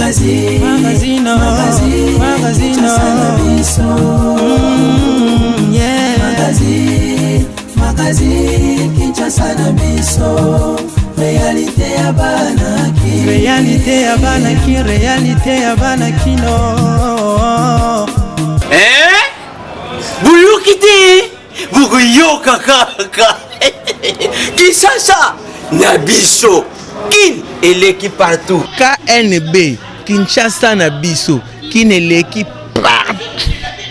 Magazine, magazine, magazine, magazine, yeah. Magazine, magazine, Kinshasa na biso. Réalité ya bana ki. Réalité ya bana ki, réalité ya bana kino. Eh? Boyoki te? Bokoyoka kaka. Kinshasa na biso. Kin eleki partout. KNB Kinshasa na biso. Kin eleki partout.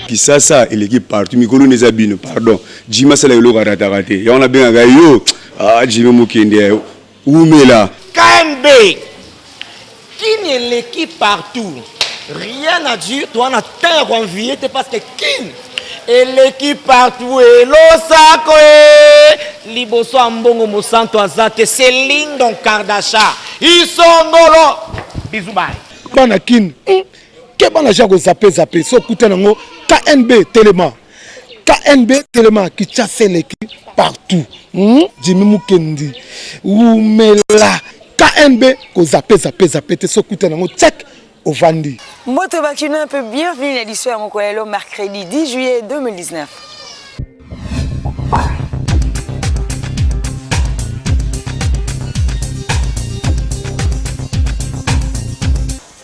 Kisasa eleki partout mikolo nde eza bino pardon Jimmy asala eloko arataka te yango nabengaka yo ah Jimmy mokende wumela. KNB Kin eleki partout rien à dire toza na temps ya ko envier te parce que Kin eleki partout elosako e liboso ya mbongo mosantu aza te c'est Lindon Kardasha isongolo bisous bye. Bana kin hum keba na ja ko zappe zappe soki okuta nango KNB telema KNB telema Kinshasa eleki partout hum Jimmy Mukendi wumela KNB ko zappe zappe zappe te soki okuta nango check ovandi. Mbote ba kinois mpe bienvenue na edition ya mokolo ya lelo mercredi 10 juillet 2019.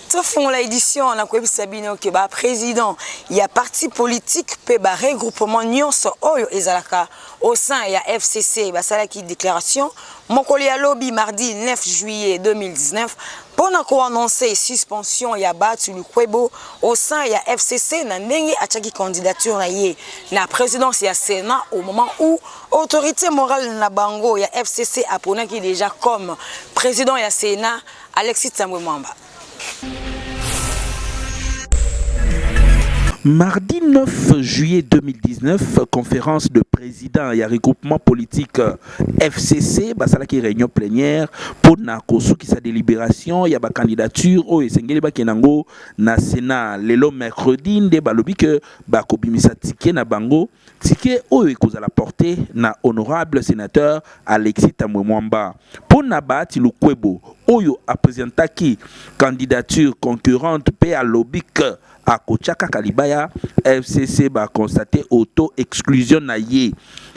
Tofungola edition na koyebisa bino ke ba president ya parti politique mpe ba regroupement nyonso oyo ezalaka au sein ya FCC basalaki declaration mokolo ya lobi mardi 9 juillet 2019 mpo na ko annoncer suspension ya Bahati Lukwebo au sein ya FCC na ndenge atiaki candidature na ye na presidence ya Senat au moment où autorite morale na bango ya FCC aponaki dejà comme president ya Senat Alexis Thambwe Mwamba. Mardi 9 juillet 2019, conférence de président ya regroupement politique FCC basalaki réunion plénière mpo na kosukisa délibération ya ba candidature oyo esengeli bakende yango na Sénat lelo mercredi nde balobi ke bakobimisa ticket na bango Ticket oyo ekozala porte na honorable senateur Alexis Thambwe Mwamba mpo na Bahati Lukwebo oyo a presentaki candidature concurrente mpe alobi que akotia kaka libaya, FCC ba constater auto exclusion na ye.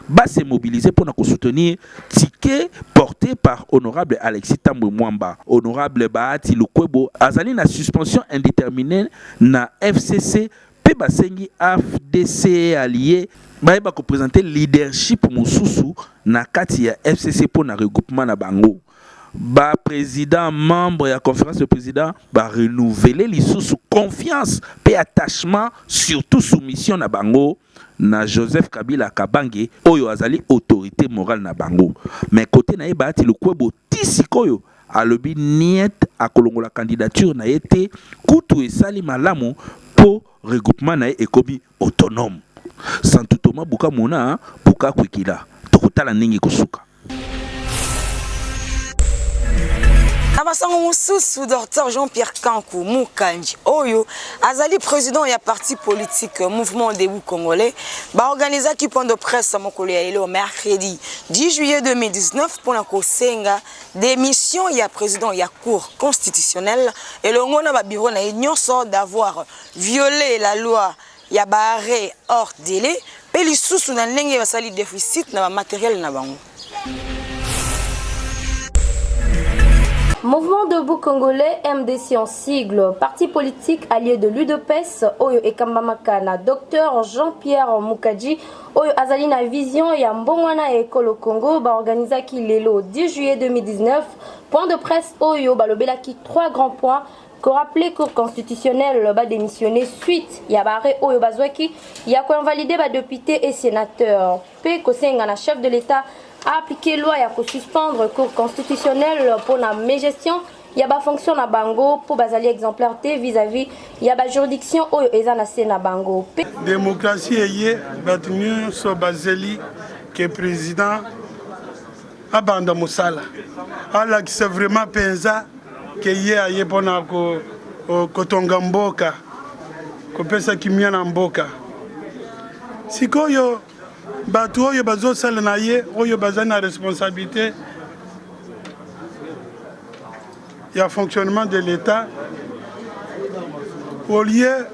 Ba se mobiliser mpo na ko soutenir ticket porte par honorable Alexis Thambwe Mwamba. Honorable Bahati Lukwebo azali na suspension indeterminee na FCC mpe basengi afdc allies bayeba ko presenter leadership mosusu na kati ya FCC mpo na regroupement na bango. Ba presidents membres ya conference de presidents ba renouveler lisusu confiance mpe attachement surtout soumission na bango na Joseph Kabila Kabange oyo azali autorite morale na bango. Mais cote na ye Bahati Lukwebo ti sikoyo Alobi niet akolongola candidature na ye te kutu esali malamu po regroupement na ye ekomi autonome. Santu Thomas buka mona buka kuikila tokotala ndenge ekosuka. Na basango mosusu, Docteur Jean-Pierre Kanku Mukanji oyo azali president ya parti politique Mouvement Debout Congolais ba organisaki point de presse mokolo ya lelo mercredi 10 juillet 2019 mpo na kosenga Demission ya president ya cour constitutionnelle elongo na ba bureau na ye nionso d'avoir viole la loi ya ba arrets hors delai mpe lisusu na ndenge basali deficit na ba materiels na bango. Mouvement Debout Congolais, MDC en sigle, parti politique allié de l'UDPS, oyo ekambamaka na Docteur Jean-Pierre Mukadji, Oyo azali na vision ya mbongwana ya ekolo Congo ba organisaki lelo 10 juillet 2019 point de presse oyo balobelaki trois grands points ko rappeler cour constitutionnelle ba demissionner suite ya ba arrêt oyo bazwaki ya ko invalider ba deputes et senateurs pe kosenga na chef de l'Etat a appliquer loi ya ko suspendre cour constitutionnelle pona mégestion ya ba fonction na bango mpo bazali exemplaire te vis-à-vis ya ba juridiction oyo eza na se na bango pe Democratie eye bato nyonso bazeli ke president abanda mosala alakisa vraiment mpenza ke ye aye mpona kotonga mboka kopesa kimia na mboka sikoyo bato oyo bazosala na ye oyo bazali na responsabilité ya fonctionnement de l'État. Au lieu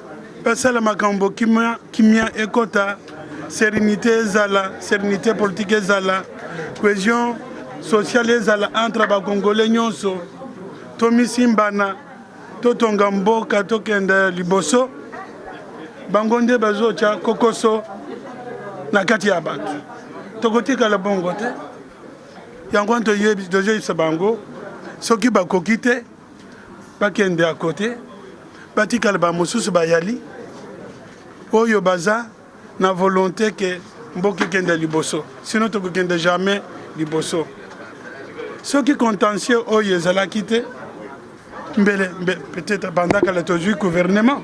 basala makambo kimia, kimia ekota, sérénité ezala, sérénité politique ezala, cohésion sociale ezala entre ba Congolais nyonso, tomisimbana, totonga mboka, tokende liboso. Bango nde bazotya kokoso na kati ya bato, tokotikala bongo te. Yango wana tozoyebisa bango soki bakoki te bakende ya kote, batikala ba mosusu bayali oyo baza na volonté ke mboka ekende liboso, sinon tokokende jamais liboso. Soki contentieux oyo ezalaki te, mbele mbe, peut-être banda kala tozwi gouvernement.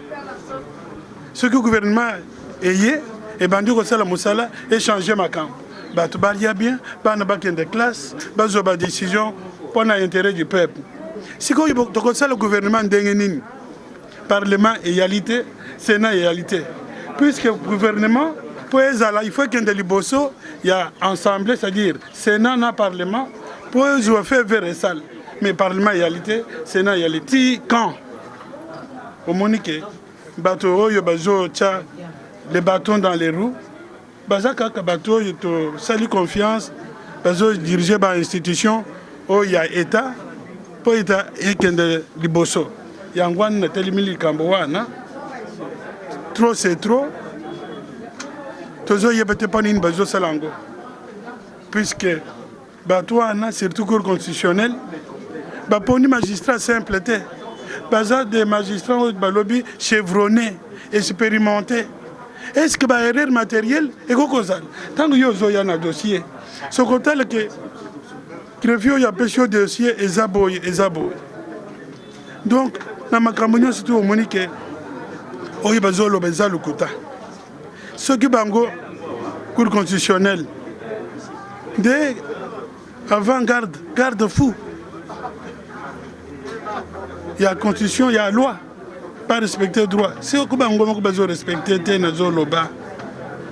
Soki gouvernement eye ebandi kosala mosala, echanger makambo, bato balia bien, bana bakende classe, bazwa ba décision mpo na intérêt du peuple. Sikoyo tokosala gouvernement ndenge nini? Parlement eyali te, sénat eyali te, puisque gouvernement mpo ezala, il faut ekende liboso ya ensemble, c'est-à-dire sénat na parlement, mpo ezwa feu vert esala. Mais parlement eyali te, sénat eyali ti quand omoni ke bato oyo bazotya les bâtons dans les roues baza kaka bato oyo tosali confiance, bazodirige bainstitution oyo ya état mpo état ekende liboso. Yango wana natelemi likambo wana, trop c'est trop. Tozoyeba te mpo nini bazosala yango, puisque bato wana, surtout cour constitutionnelle, baponi magistrat simple te, baza des magistrats oyo balobi chevronné, expérimenté. Est ce que baerreur matérielle ekoki kozala ntango yo ozoya na dossier, soki otala ke greffier oyo apesi yo dossier eza boye, eza boye? Donc na makambo nyonso tu omoni ke oyo bazoloba eza lokuta. Soki bango cour constitutionnelle nde avant garde garde fou ya constitution, ya loi, pas respecter droit, soki bango moko bazorespecte te, nazoloba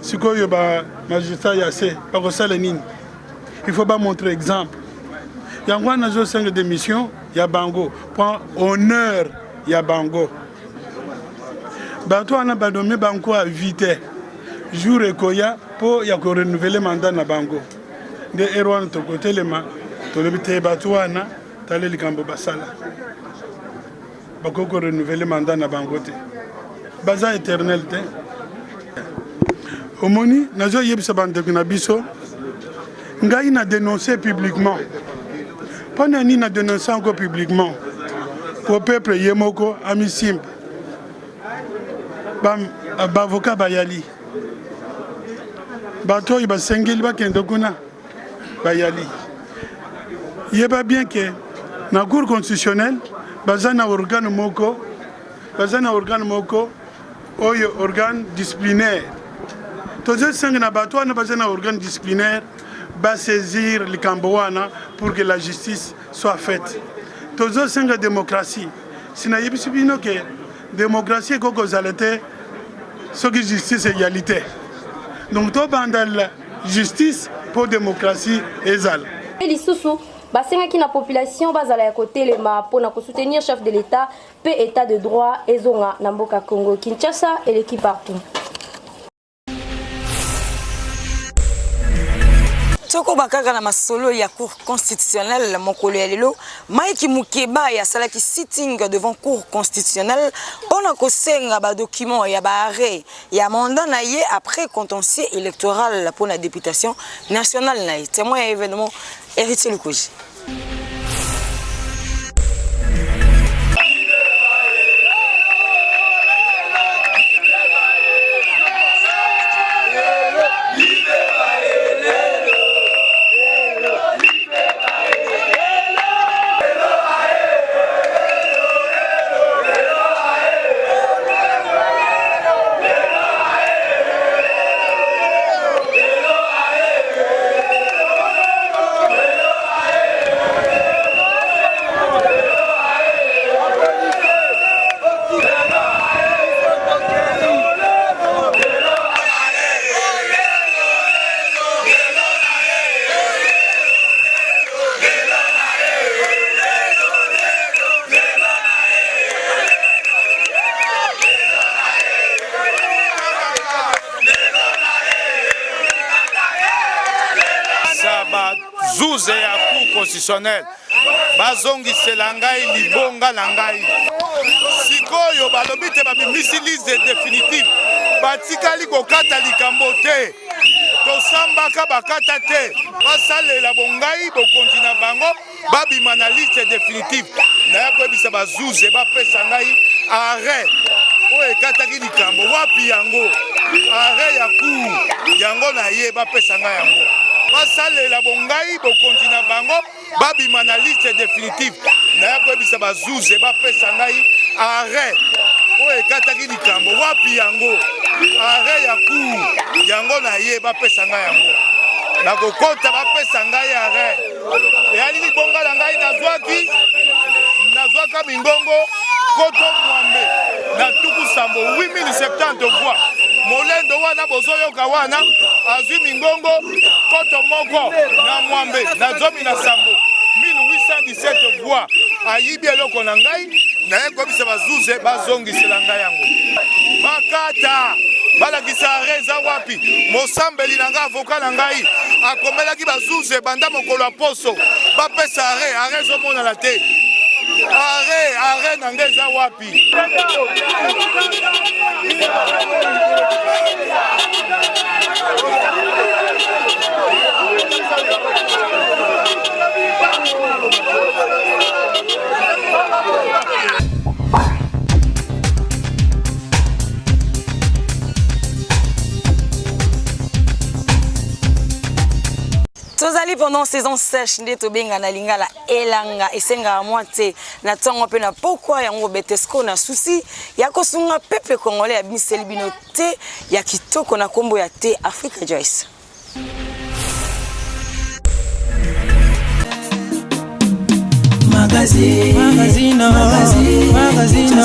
sikoyo bamagistrat ya se bakosala nini? Il faut bamontre exemple. Yango wana nazosenga démission ya bango mpo honneur ya bango. Bato wana banome bango à vie te, jour ekoya mpo ya korenouveler mandat na bango nde ere wana tokotelema, tolobi te bato wana, tala likambo basala, bakoki korenouveler mandat na bango te, baza éternel te. Omoni, nazoyebisa bandeko na biso, ngai na dénonce publiquement. Mpo na nini na dénonce yango publiquement? Po peuple ye moko amisimba. Baavocat bayali, bato oyo basengeli bakende kuna bayali. Yeba bien ke na cour constitutionnelle baza na organe moko, baza na organe moko oyo organe disciplinaire. Tozosenga na bato wana baza na organe disciplinaire basaisir likambo wana pour que la justice soit faite. Tozosenga démocratie. Si nayebisi bino ke démocratie ekoki kozala te soki justice eyali te, donc tobanda justice mpo démocratie ezala. Lisusu basengaki na population bazala ya kotelema mpona kosoutenir chef de l'État mpe état de droit ezonga na mboka Congo. Kinshasa eleki partout. Tokoba kaka na masolo ya cour constitutionnelle. Mokolo ya lelo, Mike Mukebayi asalaki sitting devant cour constitutionnelle mpona kosenga badocument ya baarrêt ya mandat na ye après contentieux électoral mpona députation nationale na ye. Témoin ya événement, Héritier Lukoji. constitutionnelle bazongisela ngai libonga na ngai. Sikoyo balobi te babimisi liste definitive, batikali kokata likambo te. Tosambaka bakata te, basalela bongai bokonzi na bango babima na liste definitive. Naya koyebisa bazuze bapesa ngai arret oyo ekataki likambo wapi yango arret ya cour yango na ye bapesa ngai yango basalela bongai bokonzi na bango babima na liste definitive. Naya koyebisa bazuze bapesa ngai arret oyo ekataki likambo wapi yango arret ya cour yango na ye bapesa ngai yango nakokota bapesa ngai arret eyali libonga na ngai nazwaki nazwaka mingongo koto mwambe na tuku sambo 8070 voix molendo wana bozoyoka wana azwi mingongo koto moko na mwambe na zomi na sambo 1817 voix ayibi eloko na ngai naye koyebisa bazuze bazongisela ngai yango bakata balakisa arret eza wapi mosambeli na ngai avoka na ngai akomelaki bazuze banda mokolo ya poso bapesa arret arret ezomonana te arret arret na ngai eza wapi Tozali pendant saison sèche nde tobenga na lingala elanga esengaka mwa te na ntongo mpe na pokwa yango betesco na susi ya kosunga peuple congolais abimiseli bino te ya kitoko na nkombo ya te Africa Joyce. Magazine, magazine, magazine, magazine,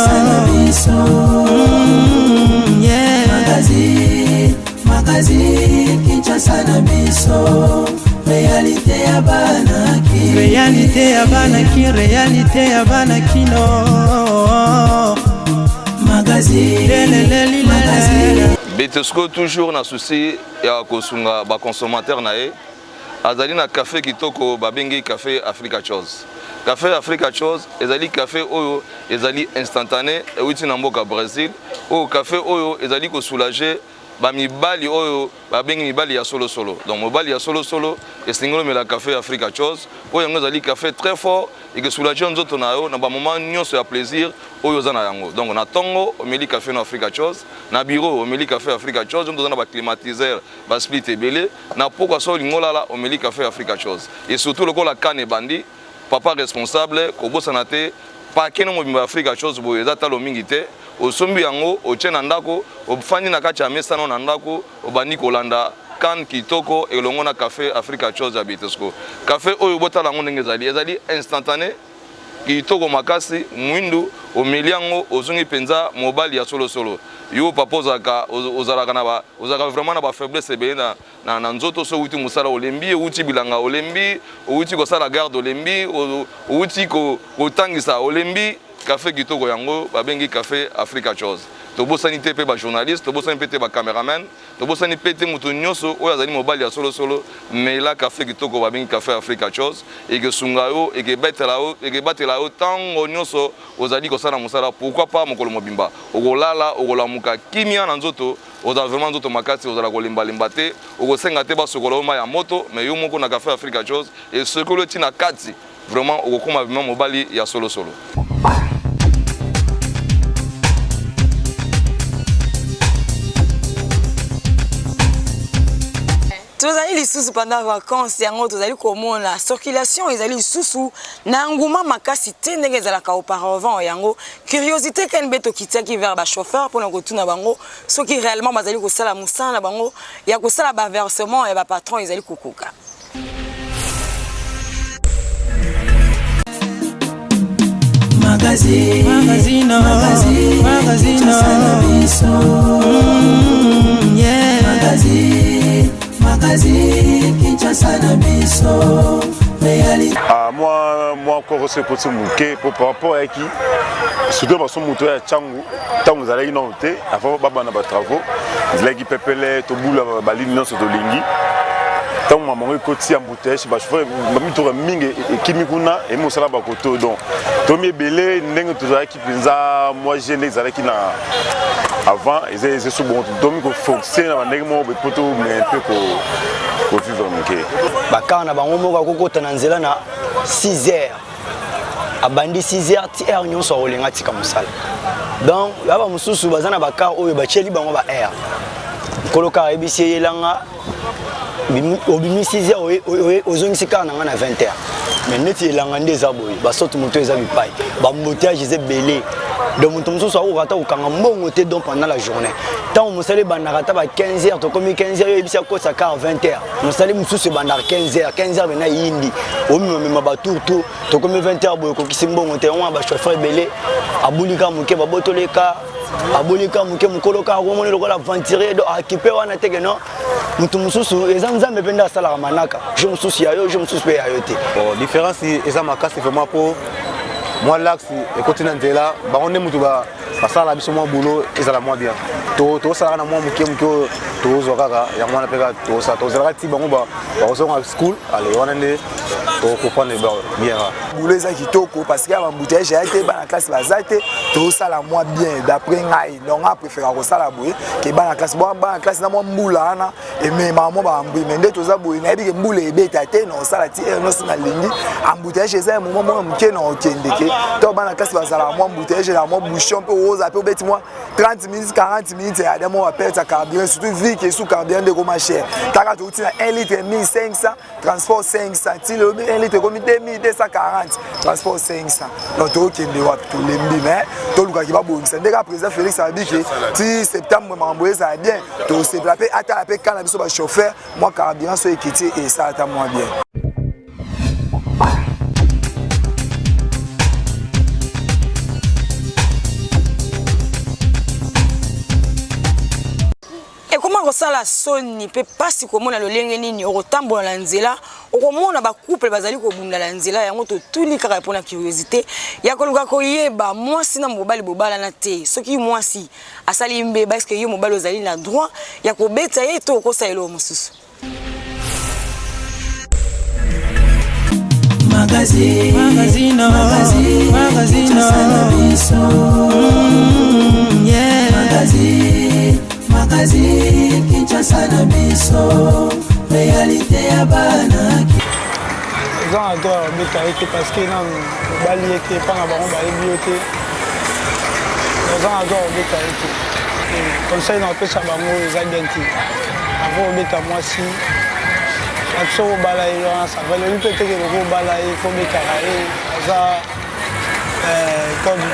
yeah. Magazine, magazine, Kinshasa na biso. Réalité ya bana ki. Réalité ya bana ki, réalité ya bana kino. Magazine, magazine. Betesco toujours na souci ya kosunga ba consommateurs na ye azali na cafe kitoko babengi cafe Africa Chose. Cafe Africa Chose ezali cafe oyo ezali instantané euti na mboka Brésil oyo cafe oyo ezali ko soulager ba mibali oyo babengi mibali ya solosolo. Donc mobali ya solosolo esengeli omela cafe Africa Chose oyo yango ezali cafe très fort eke soulager nzoto na yo na ba moment nyonso ya plaisir oyo oza na yango. Donc na tongo omeli cafe na Africa Chose, na bureau omeli cafe Africa Chose, oza na ba climatiseur ba split ebele, na pokwa so olingi olala omeli cafe Africa Chose. Et surtout lokola CAN ebandi, papa responsable kobosana te paquet no mobimba ya Africa Chose boye eza talo mingi te, osombi yango otie na ndako, ofandi na kati ya mesa no na ndako obandi kolanda CAN kitoko elongo na cafe Africa Chose ya Bitesco. Cafe oyo botala yango ndenge ezali, ezali instantané kitoko makasi, mwindu, omeli yango ozongi penza mobali ya solo solo. Yo papa ozalaka ozalaka na ba ozalaka vraiment na ba faiblesse ebele na na, na nzoto so owuti mosala olembi, owuti bilanga olembi, owuti kosala garde olembi, owuti kotangisa olembi. Cafe kitoko yango babengi cafe Africa Chose. Tobosani te pe ba journaliste, tobosani pe te ba cameraman, tobosani pe te moto nyonso oyo azali mobali ya solo solo. Mela cafe kitoko babengi cafe Africa Chose, ekesunga yo, ekebetela yo, ekebatela yo tango nyonso ozali kosala mosala. Pourquoi pas mokolo mobimba okolala, okolamuka kimia na nzoto, ozala vraiment nzoto makasi, ozala kolembalemba te, okosenga te basokola yo mayi ya moto, mais yo moko na cafe Africa Chose esokoli yo ti na kati. Vraiment okokoma vraiment mobali ya solo solo. Tozali lisusu pendant vacances yango tozali komona circulation ezali lisusu na nguma makasi te ndenge ezalaka auparavant. Yango curiosité KNB tokitiaki vers ba chauffeurs mpona kotuna bango soki réellement bazali kosala mosala na bango ya kosala ba versement ya ba patron ezali kokoka. Magazine, magazine, magazine, magazine, yeah. Magazine, magazine, Kinshasa na biso. Ah, moi, moi encore ce côté moke pour par rapport à qui surtout baso moto ya changu ntango ezalaki nano te avant babanda ba travaux ezalaki pepele tobula balini nyonso tolingi. Ntango makambo yango ekoti embouteillage, bachauffeur bamituka mingi ekimi kuna emi mosala bakoto. Donc tomi ebele ndenge tozalaki mpenza mwa je nde ezalaki na avant eza eza so bongo tomi koforce na bandenge moko boye mpo tomee mpe kovivre moke. Bakar na bango moko akokota na nzela na 6 heures, abandi 6 heures ti heure nyonso akolinga atika mosala. Donc ya bamosusu baza na bakar oyo batieli bango ba heure, nkolo kar ayebisi ye yelanga obimi 6 heures, ozongisi kaka na ngai na 20 heures. Mais neti elanga nde eza boye, basote moto eza bipai, bamboteyage eza ebele, donc moto mosusu akoka ata kokanga mbongo te. Donc pendant la journée, ntango mosala ebandaka ata ba 15 heures, tokomi 15 heures, yo oyebisi akosa kar 20 heures, mosala mosusu ebandaka 15 heures, 15 heures mena yindi omemamema batour tour, tokomi 20 heures boye, okokisi mbongo te. Yango bachauffeur ebele abuli kaka moke, babotoleka, aboli kaka moke, mokolo kaka komoni lokola aventurier. Donc akipe wana te ke non, moto mosusu eza Nzambe mpe nde asalaka manaka, jour mosusu ya yo, jour mosusu mpe ya yo te. Bon, différence eza makasi vraiment, mpo mwa laxe ekoti na nzela, bango nde motu basala biso mwa boulot ezala mwa bien. Tosalaka na mwa moke moke oyo tozwa kaka yango wana mpe kaka tosala, tozalaka ti bango bakozonga school. Ale wana nde tokocomprendre bien. Boulot eza kitoko parce que ya bambouteillage ya te, bana classe baza te, tozosala mwa bien. D'après ngai, donc nga préféra kosala boye ke bana classe. Bon, bana classe na mwa mbula wana ememaka mwa baembrouille, mais nde toza boye, nayebi ke mbula ebeta te, na osala ti heure nyonso nalingi. Embouteillage eza ya moment moko moke na okende ke to bana classe bazalaka mwa embouteillage na mwa bouchon, mpe oza mpe obeti mwa 30 minutes, 40 minutes ya ada mwa baperte ya carburant, surtout vu ke su carburant nde ekoma cher. Taka touti na 1 litre 1500, transport 500, ti lobi 1 litre ekomi 2240, transport 500. Donc tokende wapi? Tolembi, mais tolukaki babongisa nde kaka président Félix alobi ke ti septembre makambo ezala bien, tosepela mpe atala mpe kana biso bachauffeur mwa carburant so ekiti, esala ata mwa bien. Ekoma kosala soni mpe mpasi komona lolenge nini okotambola na nzela, okomona bacouple bazali kobunda na nzela. Yango totuni kaka mpona curiosité ya koluka koyeba, mwasi na mobali bobalana te, soki mwasi asali mbeba, eske yo mobali ozali na droit ya kobeta ye to okosala eloko mosusu? Magazine, magazine, magazine, magazine, yeah. Magazine, magazine, Kinshasa na biso, réalité ya bana. Eza na droit ya kobeta ye te, parce que nanu obali ye te, epa na bango bayebi yo te, oza na droit ya kobeta ye te. Conseil na kopesa bango eza bien te. Avant obeta mwasi, ati soki obala ye wana ça va, elobi mpe teke loko obala ye fo obetaka ye, aza comme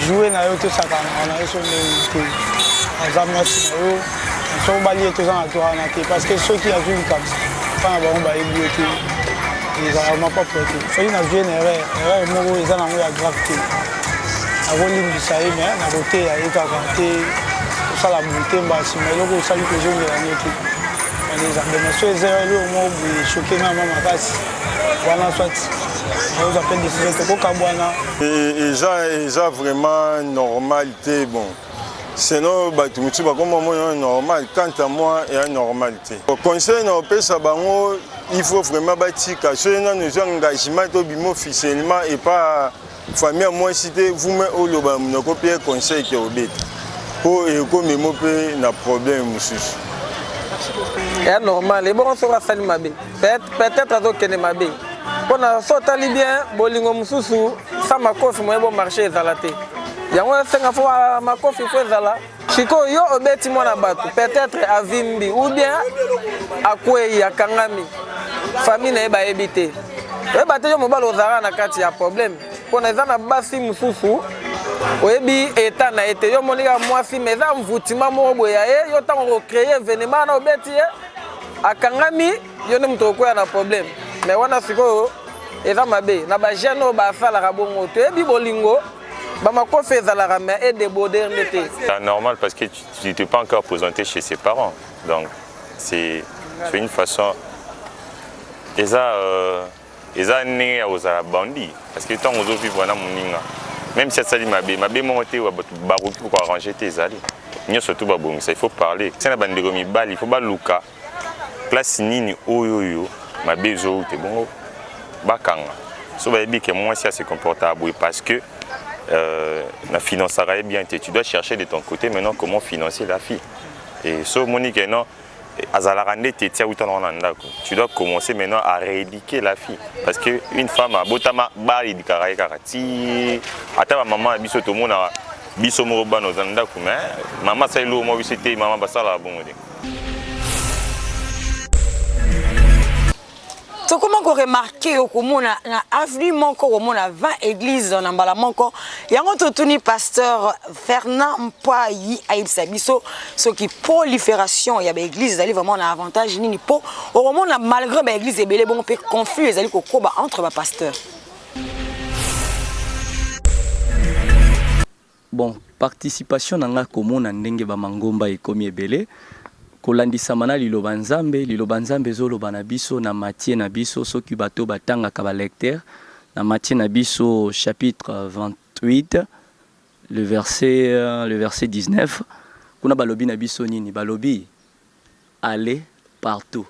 joue na yo, tosakanaka na yo so ndenge te, aza mwasi na yo. Soki obali ye, toza na droit wana te, parce que soki azwi likambo mpa na bango bayebi yo te, ezalaka ma propre te. Soki nazwi ye na erreur, erreur moko eza nango ya grave te, nakolimbisa ye, mais nakoteya ye kaka te kosala botemba nsima eloko osali kozongela yango te. Wana eza bien, mais so eza eloko moko boye choke nga ma makasi wana, soit nakozwa mpe décision tokokabwana. Eza vraiment normal te. Bon, sinon bato mosusu bakoma mona normal, quant à moi eya normal te. Conseil na opesa bango, il faut vraiment batika. Soki nano ezwa engagement to bima officiellement epa famille ya mwasi te, vume oloba na monoko mpe conseil ke obeta, mpo ekomemo mpe na problème mosusu. Eya normal. Ebongo soki asali mabe, peut-être azokende mabe, mpona so otali bien, bolingo mosusu sa makofi moye bo marché ezala te. Yango esenga fo makofi fo ezala. Sikoyo yo obeti mwana bato, peut-être avimbi ou bien akwei, akangami, famille na ye bayebi te, oyeba te yo mobali ozalaka na kati ya problème, mpona eza na basi mosusu oyebi eta na ye te. Yo omoni kaka mwasi, mais eza mvutima moko boye ya ye. Yo ntango okocreye événement wana, obeti ye, akangami, yo nde moto okokwea na problème. Mais wana sikoyo eza mabe na bajeune oyo basalaka bongo. Toyebi bolingo bamakofi ezalaka, mais edéborde nde te. C'est normal parce que tu ne t'es pas encore présenté chez ses parents. Donc, c'est une façon. Eza, eza ndenge ya kozala bandi, parce que ntango ozovivre na moninga, même si asali mabe, mabe moko te bato bakoki koarrange te, ezali nyonso tu babongisa. Il faut parler se na bandeko mibali, il faut baluka. Place nini oyo oyo mabe ezowuta ebongo bakanga so bayebi ke mwasi ase comportaka boye parce que euh, na financaka ye bien te. Tu dois chercher de ton côté maintenant comment financer la fille. Et so omoni ke non, azalaka nde teti awuta nango na ndako, tu dois commencer maintenant à rééduquer la fille, parce que une femme abotama baédukaka ye kaka ti ata bamama ya biso tomonaka biso moko bana oza na ndako, mais mama asali eloko moko biso te, mama basalaka bongo te. Tokoma koremarke, okomona na avenue moko okomona 20 église na mbala moko. Yango totuni pasteur Fernand Mpayi ayebisa biso soki prolifération ya baéglise ezali vraiment na avantage nini, mpo okomona malgré baéglise ebele bongo mpe conflit ezali kokoba entre bapasteur. Bon, participation na nga komona ndenge ba mangomba ekomi ebele, kolandisama na liloba Nzambe, liloba Nzambe ezoloba na biso na Matthieu na biso, soki bato batangaka ba lecteur na Matthieu na biso chapitre 28 le verset 19, kuna balobi na biso nini? Balobi allez partout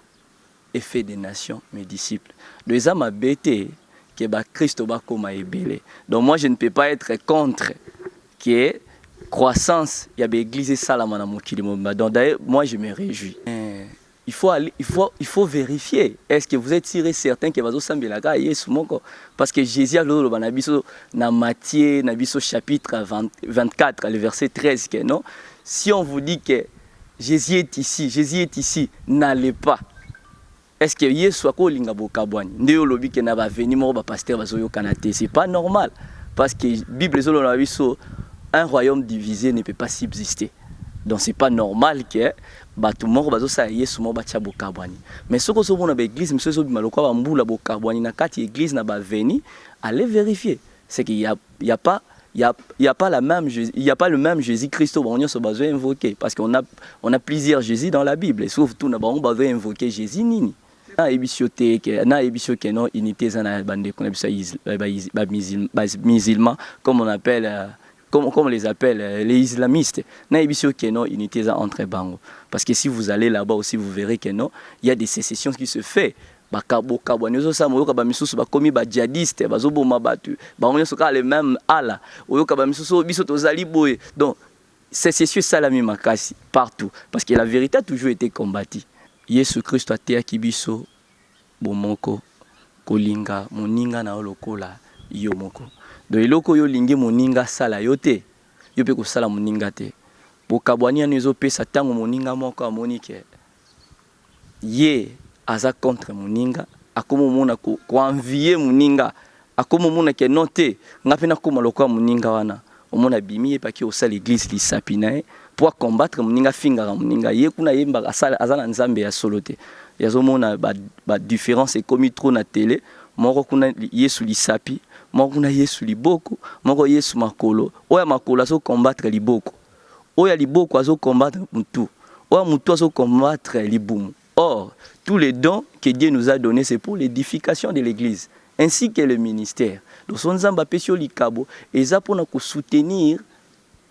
et fait des nations mes disciples. Donc eza mabe te ke ba Christo bakoma ebele. Donc moi je ne peux pas être contre que croissance ya ba église esalama na mokili mobimba. Donc d'ailleurs moi je me réjouis. Il faut aller, il faut vérifier. Est-ce que vous êtes sûr et certain que bazosambelaka Yesu moko? Parce que Jésus aloloba na biso na Matthieu na biso chapitre 20, 24 le verset 13 que non, si on vous dit que Jésus est ici, Jésus est ici, n'allez pas. Est-ce que Yesu akolinga bokabwani? Nde olobi ke na baveni moko bapasteur bazoyokana te, c'est pas normal, parce que Bible ezoloba na biso un royaume divisé ne peut pas subsister. Donc c'est pas normal que bato moko bazosala Yesu moko batia bokabwani. Mais soki ozomona baeglise mosusu ezobima lokola bambula bokabwani na kati ya église na baveni, allez vérifier, c'est qu'il y a, il y a pas, il y a pas la même Jésus, il y a pas le même Jésus-Christ bango nyonso bazo invoquer, parce qu'on a, on a plusieurs Jésus dans la Bible, et surtout na bango bazo invoquer Jésus nini. Na yebisi yo te ke na yebisi yo ke non, unité eza na bandeko na biso ya ba musulman, comme on appelle comme on les appelle les islamistes. Na yebisi yo ke non, unité eza entre bango, parce que si vous allez là-bas aussi, vous verrez que non, il y a des sécessions qui se fait. Bakabokabwani ozosala, oyoka bamisusu bakomi badjihadiste, bazoboma bato, bango nyonso kaka le même Allah. Oyoka bamisusu oyo biso tozali boye. Donc sécession esalami makasi partout, parce que la vérité a toujours été combattue. Yesu Kristo ateyaki biso bomoko, kolinga moninga na yo lokola yo moko. Donc eloko oyo olingi moninga asala yo te, yo mpe kosala moninga te. Bokabwani wana ezopesa ntango moninga moko amoni ke ye aza contre moninga, akoma omona koenvie moninga, akoma omona ke non te, nga mpe nakóma lokola moninga wana. Omona abimi ye paki osala église lisapi na ye po acombattre moninga, afingaka moninga ye kuna, yembaka aza na Nzambe ya solo te. Yazomona badifférence ekomi trop na télé, moko kuna Yesu lisapi, moko kuna Yesu liboko, moko Yesu makolo. Oyo ya makolo azocombattre liboko, oyo ya liboko azocombattre mutu, oyo ya mutu azocombattre libumu. Or tous les dons que Dieu nous a donnés, c'est pour l'édification de l'église ainsi que le ministère. Donc so Nzambe apesi yo likabo, eza mpona kosoutenir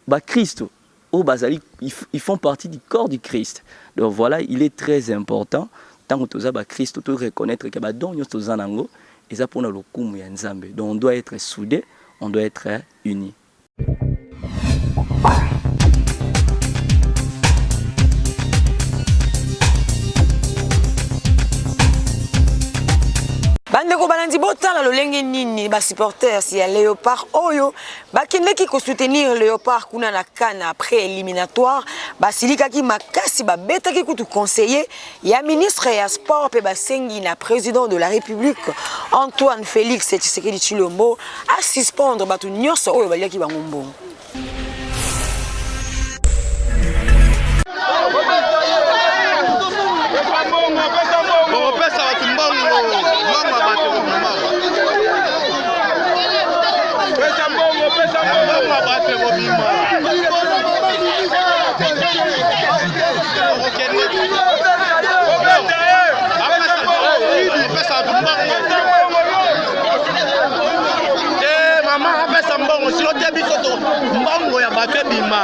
bakristo oyo bazali, ils font partie du corps du Christ. Donc voilà, il est très important, ntango toza bakristo, to reconnaître ke badon nyonso toza nango eza mpona lokumu ya Nzambe. Donc on doit être soudé, on doit être unis. Bandeko balandi, botala lolenge nini basupporters ya Léopard oyo bakendeki kosoutenir Léopard kuna na CAN après éliminatoire basilikaki makasi, babetaki kutu conseiller ya ministre ya sport mpe basengi na président de la République Antoine Félix Tshisekedi Tshilombo asuspendre bato nyonso oyo baliaki bango mbongo. Bokopesa bato mbongo, mbongo ya bato ekobima. Pesa mbongo, pesa mbongo ya bato ekobima. Apesa bato mbongo te, mama apesa mbongo, sino te biso to mbongo ya bato ebima.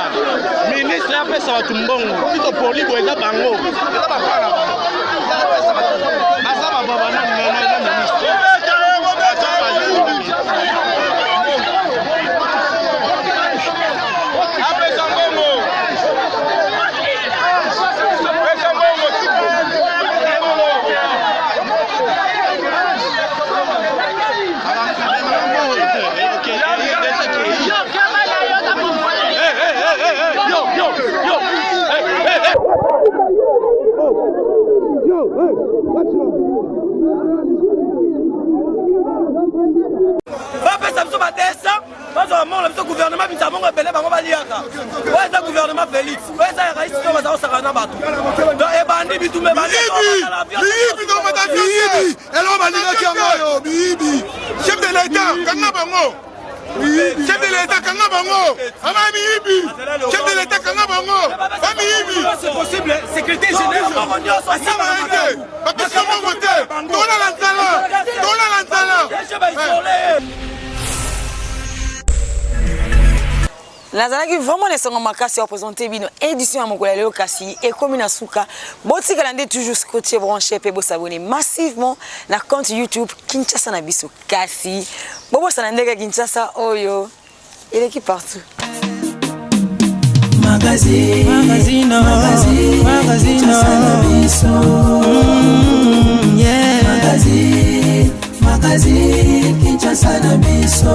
Ministre apesa bato mbongo, ti topoli boye eza bango, eza bapala bango. Apesa mbongo. Pesa mbongo. Bapesa biso ba 200, bazwa mbongo na biso. Gouvernement bisa mbongo ebele bango baliaka. Oyo eza gouvernement Félix, oyo eza ya rais to baza kosakana na bato. Donc ebandi bitumba, ebandi. Miyibi, miyibi, eloko balingaki yango oyo, miyibi. Chef de l'État, kanga bango. Chef de l'État, kanga bango. Ama miyibi. Chef de l'État, kanga bango. Ba miyibi. C'est possible, sécurité générale. Asala ete bapesa mbongo te, tolala nzala, tolala nzala. Nazalaki vraiment na esengo makasi ya kopresente bino édition ya mokolo ya lelo, kasi ekomi na suka. Botikala nde toujours scotché, branché, mpe bosabone massivement na compte YouTube Kinshasa na biso. Kasi bobosana ndenge Kinshasa oyo eleki partout. Magazine, magazine, magazine, magazine, Kinshasa na biso. Yeah. Magazine, magazine, Kinshasa na biso.